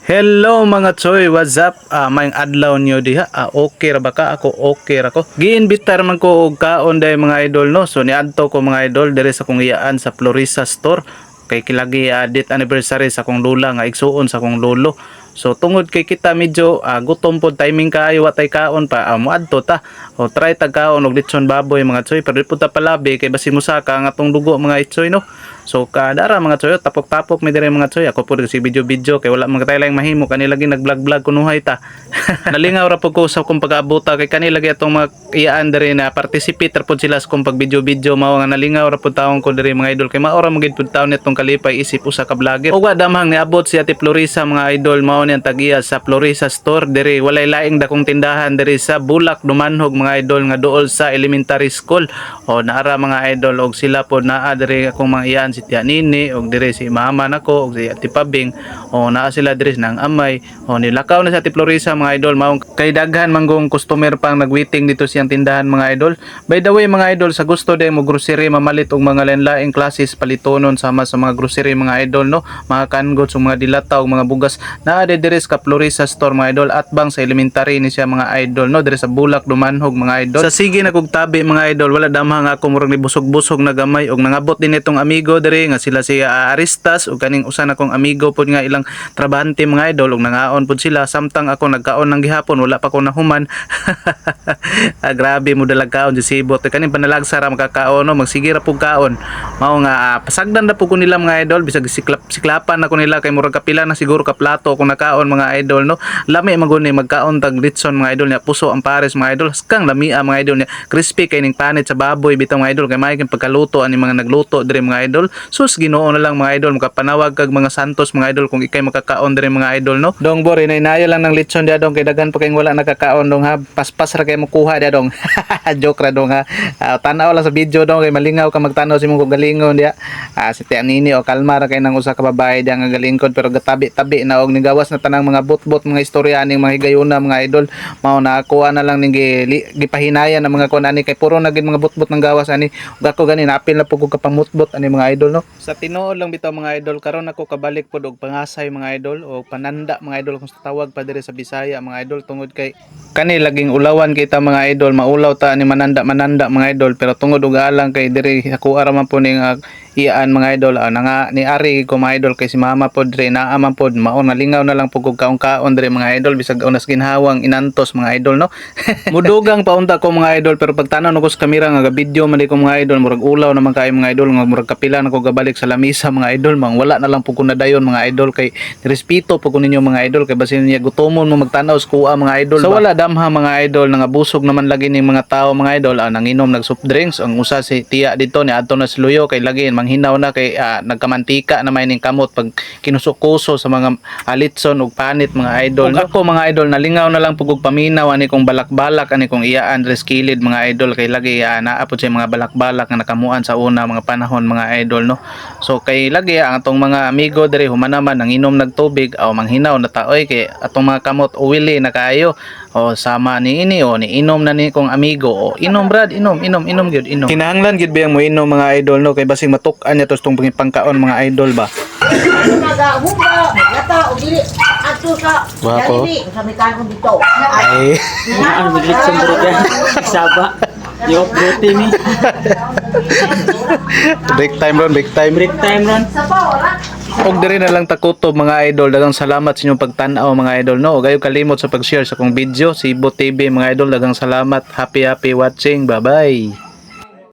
Hello, mga tsoy, what's up? Maayong adlaw niyo diha. Okay ra ba ka? Ako okay ra ko. Giinbitar man ko og kaon day, mga idol, no. So niadto ko, mga idol, diri sa kong iyaan sa Florisa Store kay kilagi death anniversary sa akong lola nga igsuon sa akong lolo. So tungod kay kita medyo gutom pod, timing kaayo, wa tay kaon pa, moadto ta. O try tag kaon og litson baboy, mga tsoy, pero di pud ta palabi kay basi musaka ang atong dugo, mga itsoy, no. So kadara, mga tsoy, tapok-tapok mi diri, mga tsoy. Ako pud kasi video-video kay wala man katay laing mahimo, kani lagi nag-vlog-vlog kunuhay ta. Nalingaw ra pud ko sa akong pag-abuta kay kani lagi atong mga iyaan diri na participate ra pud sila sa akong pag-video-video, mao nga nalingaw ra pud taon ko diri, mga idol, kay mao ra man gid pud taon nitong kalipay isip usa ka vlogger. Ug wa damhang niabot si Ate Florisa, mga idol, mao ni ang tag-iya sa Florisa Store diri, walay laing dakong tindahan diri sa Bulak, Dumanhog, mga idol, nga duol sa elementary school. O naara, mga idol, og sila pod naa diri, akong mga iyaan si Tia Nini og diri si mama nako og si Ate Pabing. O naa sila diri nang amay. O nilakaw na si Ate Florisa, mga idol, maong kay daghan manggong customer pang nagwaiting dito siyang tindahan, mga idol. By the way, mga idol, sa gusto din mo grocery, mamalit og mga lain-laing klases palitonon sama sa mga grocery, mga idol, no, mga canned goods ug mga dilata ug mga bugas, naa diri sa Florisa Store, mga idol, atbang sa elementary ni siya, mga idol, no, diri sa Bulak, Dumanhog, mga idol. Sa sige na kog tabi, mga idol, wala damhang ako murag ni busog-busog na gamay og nangabot din itong amigo diri nga sila si Aristas ug kaning usa na kong amigo pod nga ilang trabahante, mga idol, ug nangaon pod sila samtang ako nagkaon ng gihapon, wala pa ko nahuman. Grabe mo dalag kaon si Sibot, kaning panalagsa ra makakaon, no, magsige ra pug kaon, mao nga pasagdan na pug ko nila, mga idol, bisag siklapan na ko nila kay murag kapila na siguro ka plato ako nakaon, mga idol, no. Lami man gud ni magkaon tag litson, mga idol, niya puso ang pares, mga idol, kang lamia, mga idol, niya crispy kay ning panit sa baboy bitaw, mga idol, kay may kay pagkaluto ani mga nagluto diri, mga idol. Sus, Ginoo na lang, mga idol, makapanawag kag mga santos, mga idol, kung ikay makakaon diri, mga idol, no. Dong bor, inay lang ng litson dia, dong, kay daghan pa kayong wala nakakaon, dong, ha. Paspas ra kay mo kuha dia, dong. Joke ra, dong, ha. Tanaw lang sa video, dong, kay malingaw ka magtanaw sa imong kagalingon dia. Si Tia Nini o kalma ra kay nang usa ka babae diya nga galingkod, pero gatabi-tabi na og nigawas na tanang mga bot-bot, mga istorya aning mga higayuna, mga idol, mao na akuha na lang ning gipahinayan ang mga kuan ani kay puro na gid mga bot-bot ng gawas ani. Ug ako gani napil na pud ko kapamutbot ani, mga idol, no. Sa tinuod lang bitaw, mga idol, karon ako kabalik pod og pangasay, mga idol, o pananda, mga idol, kung sa tawag pa diri sa Bisaya, mga idol, tungod kay kani laging ulawan kita, mga idol, maulaw ta ni mananda mananda, mga idol, pero tungod og alang kay diri ako ara man po ning iyaan, mga idol, nanga ni ari ko, mga idol, kay si mama pod diri naa man pod, mao nalingaw na lang pud kog kaon-kaon diri, mga idol, bisag unas ginhawang inantos, mga idol, no. Mudugang paunta ko, mga idol, pero pagtanaw ko sa kamera nga video man di ko, mga idol, murag ulaw naman kayo, mga idol, nga murag kapila na ko gabalik sa lamisa, mga idol, mang wala na lang pud ko nadayon, mga idol, kay respeto pud ko ninyo, mga idol, kay basin niya gutomon mo magtanaw sa kuha, mga idol. So wala damha, mga idol, nangabusog naman lagi ning mga tao, mga idol, nanginom nag soft drinks ang usa si tiya dito ni adto na sluyo kay lagi manghinaw na kay nagkamantika na may ning kamot pag kinusok-kuso sa mga litson ug panit, mga idol, no? Ako, mga idol, nalingaw na lang pug og paminaw ani kong balak-balak ani kong iyaan dres kilid, mga idol, kay lagi naa pod siya mga balak-balak nga nakamuan sa una mga panahon, mga idol, no. So kay lagi ang atong mga amigo diri human naman nanginom nagtubig aw manghinaw na taoy kay atong mga kamot uwili na kaayo. O sama ni ini o ni inom na ni kong amigo o inom, brad, inom, inom, inom gyud, inom. Kinahanglan gyud ba mo inom, mga idol, no, kay basing matuk-an niya tong pangkaon, mga idol ba. Nagahuga, maglata, o dili, adto sa Wako. Jollibee, sa may kaon dito. Ay. Ang litson bro yan. Saba. Yo, bruti ni. Break time ron, break time. Break time ron. Og diri na lang takutob, mga idol. Daghang salamat sa inyong pagtan-aw, mga idol, no. Ug ayaw kalimot sa pag-share sa akong video, Sibo TV, mga idol. Daghang salamat. Happy happy watching. Bye bye.